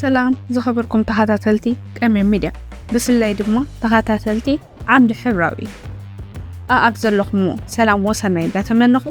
ሰላም ዝኸበርኩም ተኸታተልቲ ቀምየም ሚድያ፣ ብፍላይ ድማ ተኸታተልቲ ዓምዲ ሕብራዊ፣ ኣኣብ ዘለኹምዎ ሰላም ወሰናይ እንዳተመነኹ፣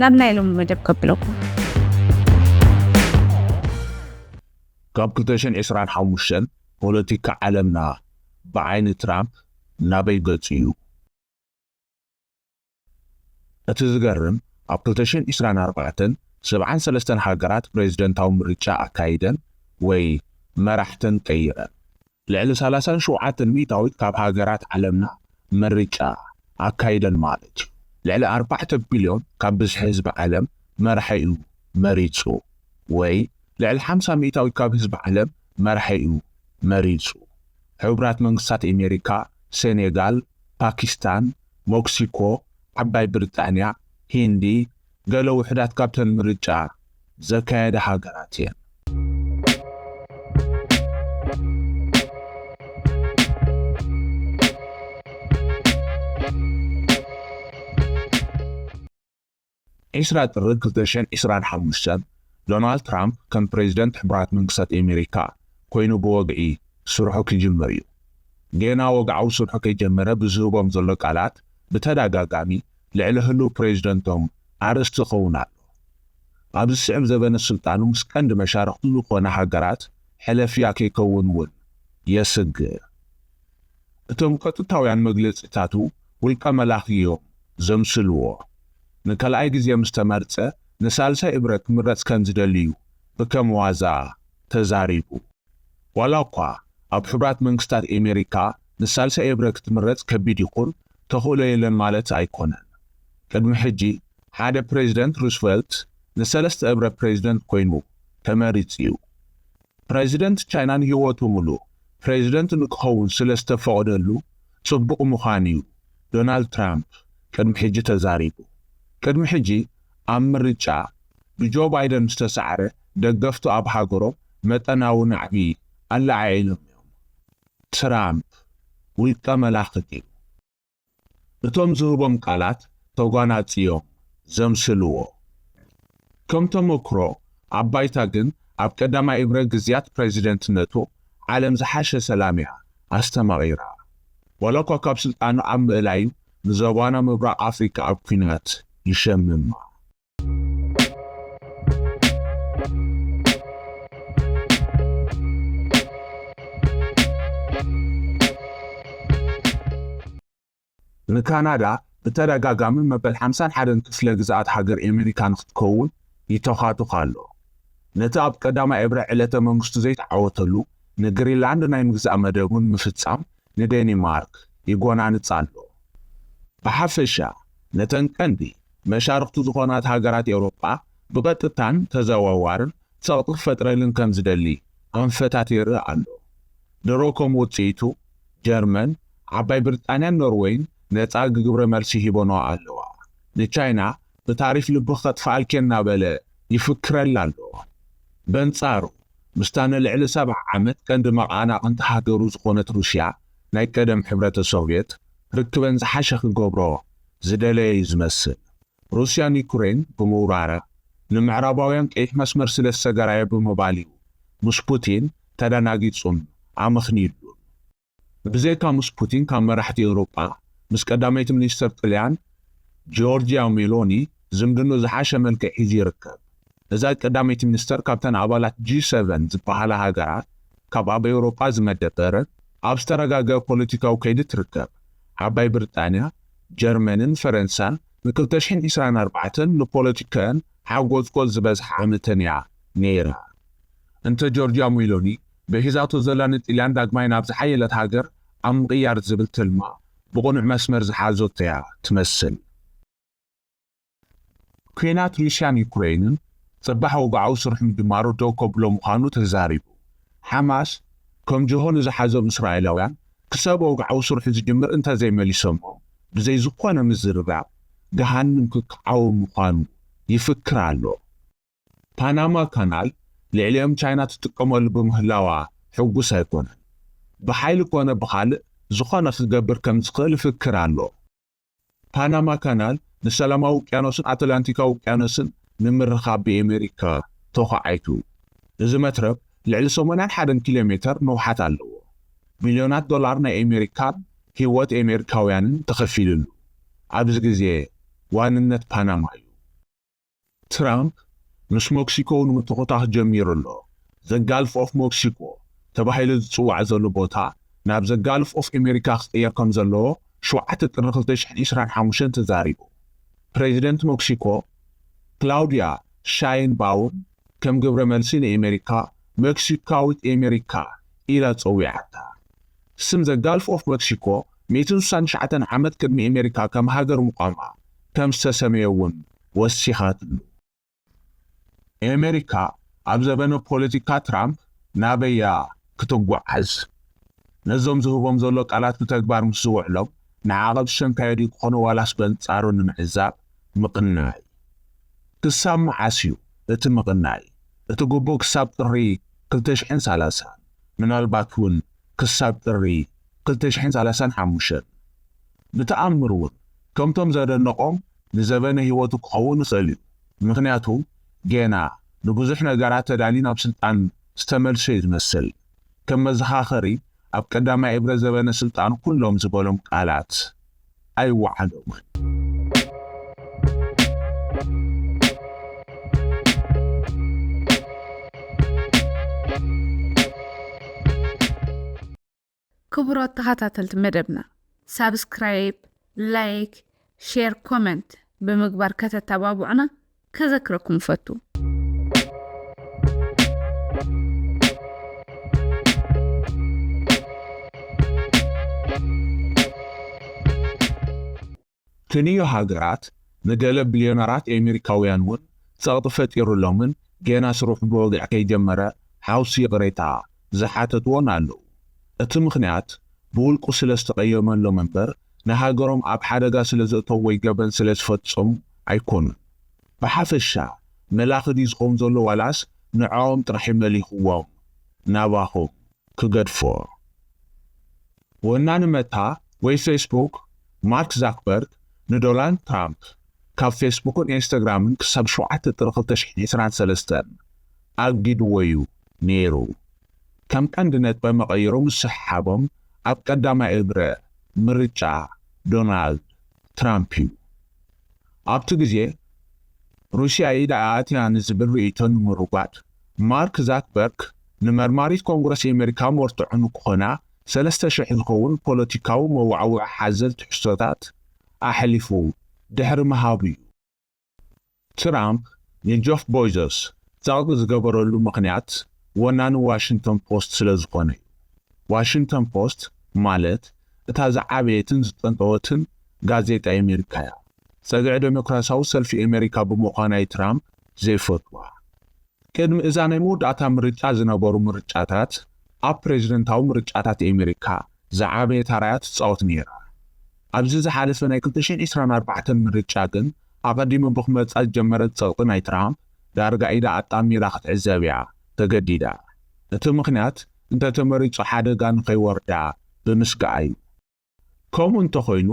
ናብ ናይ ሎሚ መደብ ከብለኩም። ካብ ክልተ ሽሕን ዕስራን ሓሙሽተን ፖለቲካ ዓለምና ብዓይኒ ትራምፕ ናበይ ገጹ እዩ? እቲ ዝገርም፣ ኣብ ክልተ ሽሕን ዕስራን ኣርባዕተን ሰብዓን ሰለስተን ሃገራት ፕሬዝደንታዊ ምርጫ ኣካይደን ወይ መራሕተን ቀይረን። ልዕሊ ሰላሳን ሸውዓተን ሚእታዊት ካብ ሃገራት ዓለምና ምርጫ ኣካይደን ማለት እዩ። ልዕሊ ኣርባዕተ ቢልዮን ካብ ብዝሒ ህዝቢ ዓለም መራሒ እዩ መሪጹ፣ ወይ ልዕሊ ሓምሳ ሚእታዊት ካብ ህዝቢ ዓለም መራሒ እዩ መሪጹ። ሕቡራት መንግስታት ኣሜሪካ፣ ሴኔጋል፣ ፓኪስታን፣ ሞክሲኮ፣ ዓባይ ብሪጣንያ፣ ሂንዲ፣ ገለ ውሑዳት ካብተን ምርጫ ዘካየዳ ሃገራት እየን። ዕስራ ጥሪ ክልተ ሽሕን ዕስራን ሓሙሽተን፣ ዶናልድ ትራምፕ ከም ፕሬዝደንት ሕቡራት መንግስታት ኣሜሪካ ኮይኑ ብወግዒ ስርሑ ክጅምር እዩ። ጌና ወግዓዊ ስርሑ ከይጀመረ ብዝህቦም ዘሎ ቃላት ብተደጋጋሚ ልዕሊ ህሉው ፕሬዝደንቶም ኣርእስቲ ይኸውን ኣሎ። ኣብ ዝስዕብ ዘበነ ስልጣኑ ምስ ቀንዲ መሻርኽቱ ዝኾና ሃገራት ሕለፍያ ከይከውን እውን የስግእ። እቶም ቀጥታውያን መግለጺታቱ ውልቀ መላኺ እዮም ዘምስልዎ። ንካልኣይ ግዜ ምስ ተመርጸ ንሳልሳይ እብረ ክምረጽ ከም ዝደሊ እዩ ብከም ዋዛ ተዛሪቡ። ዋላ እኳ ኣብ ሕቡራት መንግስታት ኣሜሪካ ንሳልሳይ እብረ ክትምረጽ ከቢድ ይኹን ተኽእሎ የለን ማለት ኣይኮነን። ቅድሚ ሕጂ ሓደ ፕሬዝደንት ሩዝቨልት ንሰለስተ እብረ ፕሬዝደንት ኮይኑ ተመሪጹ እዩ። ፕሬዝደንት ቻይና ንህይወቱ ምሉእ ፕሬዝደንት ንክኸውን ስለ ዝተፈቕደሉ ጽቡቕ ምዃን እዩ ዶናልድ ትራምፕ ቅድሚ ሕጂ ተዛሪቡ። ቅድሚ ሕጂ ኣብ ምርጫ ብጆ ባይደን ዝተሳዕረ ደገፍቱ ኣብ ሃገሮም መጠናዊ ናዕቢ ኣለዓዒሎም እዮም። ትራምፕ ውልቀ መላኽት እዩ። እቶም ዝህቦም ቃላት ተጓናጺ እዮም ዘምስልዎ። ከም ተመክሮ ኣብ ባይታ ግን ኣብ ቀዳማይ እብረ ግዝያት ፕሬዚደንትነቱ ዓለም ዝሓሸ ሰላም እያ ኣስተማቒራ። ዋላ እኳ ካብ ስልጣኑ ኣብ ምእላዩ ንዞባና ምብራቕ ኣፍሪካ ኣብ ኲናት ይሸምማ። ንካናዳ ብተደጋጋሚ መበል ሓምሳን ሓደን ክፍለ ግዝኣት ሃገር ኤመሪካ ንክትከውን ይተኻቱኽ ኣሎ። ነቲ ኣብ ቀዳማይ እብረ ዕለተ መንግስቱ ዘይተዓወተሉ ንግሪንላንድ ናይ ምግዛእ መደቡ ንምፍጻም ንዴኒማርክ ይጎናንጽ ኣሎ። ብሓፈሻ ነተን ቀንዲ መሻርኽቱ ዝኾናት ሃገራት ኤውሮጳ ብቐጥታን ተዘዋዋርን ጸቕጢ ክፈጥረልን ከም ዝደሊ ኣንፈታት የርኢ ኣሎ። ድሮ ከም ውጽኢቱ ጀርመን፣ ዓባይ ብሪጣንያን ኖርወይን ነጻ ግብረ መልሲ ሂበንኦ ኣለዋ። ንቻይና ብታሪፍ ልብኺ ከጥፍኣልኪ እናበለ ይፍክረላ ኣሎ። በንጻሩ ምስታ ንልዕሊ ሰብዓ ዓመት ቀንዲ መቓናቕንቲ ሃገሩ ዝኾነት ሩስያ፣ ናይ ቀደም ሕብረተ ሶቭየት፣ ርክበን ዝሓሸ ክገብሮ ዝደለየ እዩ ዝመስል። ሩስያ ንዩክሬን ብምውራራ ንምዕራባውያን ቀይሕ መስመር ስለ ዝሰገራዮ ብምባል እዩ ምስ ፑቲን ተደናጊጹን ኣመኽንዩሉን። ብዘይካ ምስ ፑቲን ካብ መራሕቲ ኤውሮጳ ምስ ቀዳመይቲ ሚኒስተር ጥልያን ጂዮርጂያ ሜሎኒ ዝምድንኡ ዝሓሸ መልክዕ ሒዙ ይርከብ። እዛ ቀዳመይቲ ሚኒስተር ካብተን ኣባላት ጂ ሰቨን ዝበሃላ ሃገራት ካብ ኣብ ኤውሮጳ ዝመደበረን ኣብ ዝተረጋገአ ፖለቲካዊ ከይዲ ትርከብ። ዓባይ ብሪጣንያ፣ ጀርመንን ፈረንሳን ን ክልተ ሽሕን ዕስራን ኣርባዕተን ንፖለቲከአን ሓጎዝጎዝ ዝበዝሓ ዓመተን እያ ነይራ። እንተ ጆርጂያ ሜሎኒ ብሒዛቶ ዘላ ንጥልያን ዳግማይ ናብ ዝሓየለት ሃገር ኣብ ምቕያር ዝብል ትልማ ብቕኑዕ መስመር ዝሓዘቶ እያ ትመስል። ኲናት ሩስያን ዩክሬንን ጽባሕ ወግዓዊ ስርሑ ምጅማሩ ደው ከብሎ ምዃኑ ተዛሪቡ። ሓማስ ከም ጅሆ ንዝሓዞም እስራኤላውያን ክሳብ ወግዓዊ ስርሑ ዝጅምር እንተዘይመሊሶሞ ብዘይ ዝኾነ ምዝርራብ ገሃንም ክከዓዎም ምዃኑ ይፍክር ኣሎ። ፓናማ ካናል ልዕሊኦም ቻይና ትጥቀመሉ ብምህላዋ ሕጉስ ኣይኮነን። ብሓይሊ ኮነ ብኻልእ ዝኾነ ክገብር ከም ዝኽእል ይፍክር ኣሎ። ፓናማ ካናል ንሰላማዊ ውቅያኖስን ኣትላንቲካዊ ውቅያኖስን ንምርኻብ ብኤሜሪካ ተዃዒቱ። እዚ መትረብ ልዕሊ ሰማንያን ሓደን ኪሎ ሜተር ንውሓት ኣለዎ። ቢልዮናት ዶላር ናይ ኣሜሪካን ህይወት ኣሜሪካውያንን ተኸፊሉሉ። ኣብዚ ግዜ ዋንነት ፓናማ እዩ። ትራምፕ ምስ ሞክሲኮ ንምትኹታኽ ጀሚሩ ኣሎ። ዘ ጋልፍ ኦፍ ሞክሲኮ ተባሂሉ ዝጽዋዕ ዘሎ ቦታ ናብ ዘ ጋልፍ ኦፍ ኣሜሪካ ክቕየር ከም ዘለዎ ሸውዓተ ጥሪ ክልተ ሽሕን ዕስራን ሓሙሽተን ተዛሪቡ። ፕሬዚደንት ሞክሲኮ ክላውዲያ ሻይንባውን ከም ግብረ መልሲ ንኣሜሪካ ሜክሲካዊት ኣሜሪካ ኢላ ጸዊዓታ። ስም ዘ ጋልፍ ኦፍ ሜክሲኮ ሚእትን ስሳን ትሽዓተን ዓመት ቅድሚ ኣሜሪካ ከም ሃገር ምቋማ ከም ዝተሰመየ እውን ወሲኻትሉ። ኣሜሪካ ኣብ ዘበነ ፖለቲካ ትራምፕ ናበያ ክትጓዓዝ? ነዞም ዝህቦም ዘሎ ቃላት ብተግባር ምስ ዝውዕሎም ንዓቐብ ዝሸንካዮ ድዩ ክኾኑ ዋላስ በንጻሩ ንምዕዛብ ምቕናይ? ክሳብ መዓስ እዩ እቲ ምቕናይ? እቲ ግቡእ ክሳብ ጥሪ ክልተ ሽሕን ሰላሳን፣ ምናልባት እውን ክሳብ ጥሪ ክልተ ሽሕን ሰላሳን ሓሙሽተን። ብተኣምር እውን ከምቶም ዘደነቖም ንዘበነ ህይወቱ ክኸውን ይኽእል እዩ። ምኽንያቱ ጌና ንብዙሕ ነገራት ተዳልዩ ናብ ስልጣን ዝተመልሰ እዩ ዝመስል። ከም መዘኻኸሪ ኣብ ቀዳማይ እብረ ዘበነ ስልጣኑ ኩሎም ዝበሎም ቃላት ኣይወዓሎምን። ክቡራት ተኸታተልቲ መደብና ሳብስክራይብ፣ ላይክ፣ ሼር፣ ኮመንት ብምግባር ከተተባብዑና ከዘክረኩም እፈቱ። ክንዮ ሃገራት ንገለ ቢልዮነራት ኣሜሪካውያን እውን ጸቕጢ ፈጢሩሎምን ጌና ስርሑ ብወግዒ ከይጀመረ ሓውሲ ይቕሬታ ዝሓተትዎን ኣለዉ። እቲ ምኽንያት ብውልቁ ስለ ዝተቐየመሎም እምበር ንሃገሮም ኣብ ሓደጋ ስለ ዘእተዉ ወይ ገበን ስለ ዝፈጸሙ ኣይኮኑን። ብሓፈሻ መላኺ ድዩ ዝኸውን ዘሎ ዋላስ ንዕኦም ጥራሕ እዩ መሊኽዎም ናባኹም ክገድፎ? ወናኒ መታ ወይ ፌስቡክ ማርክ ዛክበርግ ንዶናልድ ትራምፕ ካብ ፌስቡክን ኢንስታግራምን ክሳብ ሸውዓተ ጥሪ ክልተ ሽሕን ዕስራን ሰለስተን ኣጊድዎ እዩ ነይሩ። ከም ቀንዲ ነጥበ መቐይሮ ምስሕሓቦም ኣብ ቀዳማይ እብረ ምርጫ ዶናልድ ትራምፕ እዩ። ኣብቲ ግዜ ሩስያ ኢዳ ኣእትያ ንዝብል ርእይቶ ንምርጓድ ማርክ ዛክበርግ ንመርማሪት ኮንግረስ ኣሜሪካ መርትዖ ንክኾና ሰለስተ ሽሕ ዝኸውን ፖለቲካዊ መዋዕውዒ ሓዘል ትሕዝቶታት ኣሕሊፉ ድሕሪ ምሃቡ እዩ። ትራምፕ ንጀፍ ቦይዞስ ጸቕጢ ዝገበረሉ ምኽንያት ወናኒ ዋሽንግተን ፖስት ስለ ዝኾነ እዩ። ዋሽንግተን ፖስት ማለት እታ ዝዓበየትን ዝጠንጠወትን ጋዜጣ ኣሜሪካ እያ። ጸግዒ ዴሞክራሲያዊ ሰልፊ ኣሜሪካ ብምዃና እዩ ትራምፕ ዘይፈትዋ። ቅድሚ እዛ ናይ መወዳእታ ምርጫ ዝነበሩ ምርጫታት ኣብ ፕሬዚደንታዊ ምርጫታት ኣሜሪካ ዝዓበየ ታራ እያ ትጻወት ነይራ። ኣብዚ ዝሓለፈ ናይ ክልተ ሽሕን ዕስራን ኣርባዕተን ምርጫ ግን ኣቐዲሙ ብክመጻ ዝጀመረ ጸቕጢ ናይ ትራምፕ ዳርጋ ኢዳ ኣጣሚራ ክትዕዘብ እያ ተገዲዳ። እቲ ምኽንያት እንተተመሪጹ ሓደጋ ንኸይወርዳ ብምስጋእ እዩ። ከምኡ እንተኾይኑ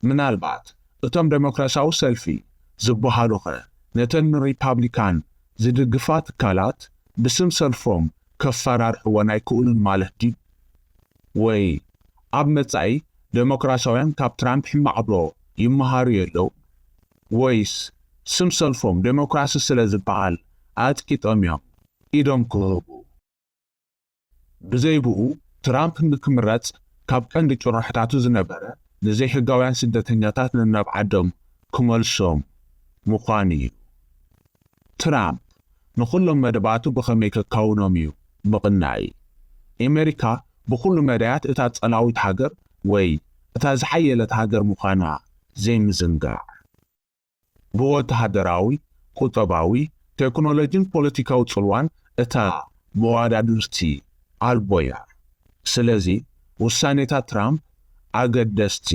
ምናልባት እቶም ዴሞክራሲያዊ ሰልፊ ዝበሃሉኸ ነተን ንሪፓብሊካን ዝድግፋ ትካላት ብስም ሰልፎም ከፈራርሕወን ኣይክእሉን ማለት ድዩ? ወይ ኣብ መጻኢ ዴሞክራሲያውያን ካብ ትራምፕ ሕማቕ ዶ ይመሃሩ የለው? ወይስ ስም ሰልፎም ዴሞክራሲ ስለ ዝበሃል ኣጽቂጦም እዮም ኢዶም ክህቡ? ብዘይ ብኡ ትራምፕ ንክምረጽ ካብ ቀንዲ ጭርሖታቱ ዝነበረ ንዘይሕጋውያን ስደተኛታት ነናብ ዓዶም ክመልሶም ምዃኑ እዩ። ትራምፕ ንኹሎም መደባቱ ብኸመይ ከካውኖም እዩ ምቕናይ። ኣሜሪካ ብኹሉ መዳያት እታ ጸላዊት ሃገር ወይ እታ ዝሓየለት ሃገር ምዃና ዘይምዝንጋዕ። ብወተሃደራዊ፣ ቁጠባዊ፣ ቴክኖሎጂን ፖለቲካዊ ጽልዋን እታ መዋዳድርቲ ኣልቦ እያ። ስለዚ ውሳኔታት ትራምፕ ኣገደስቲ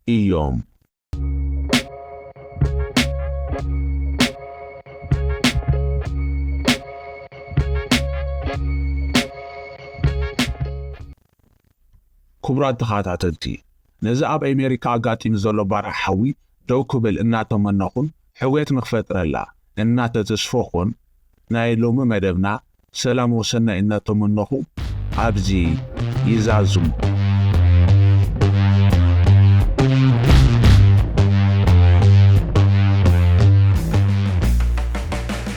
እዮም። ክቡራት ተኸታተልቲ፣ ነዚ ኣብ ኣሜሪካ ኣጋጢሙ ዘሎ ባርዕ ሓዊ ደው ክብል እናተመነኹን ሕውየት ንኽፈጥረላ እናተተስፈኹን፣ ናይ ሎሚ መደብና ሰላም ወሰናይ እናተመነኹ ኣብዚ ይዛዝሙ።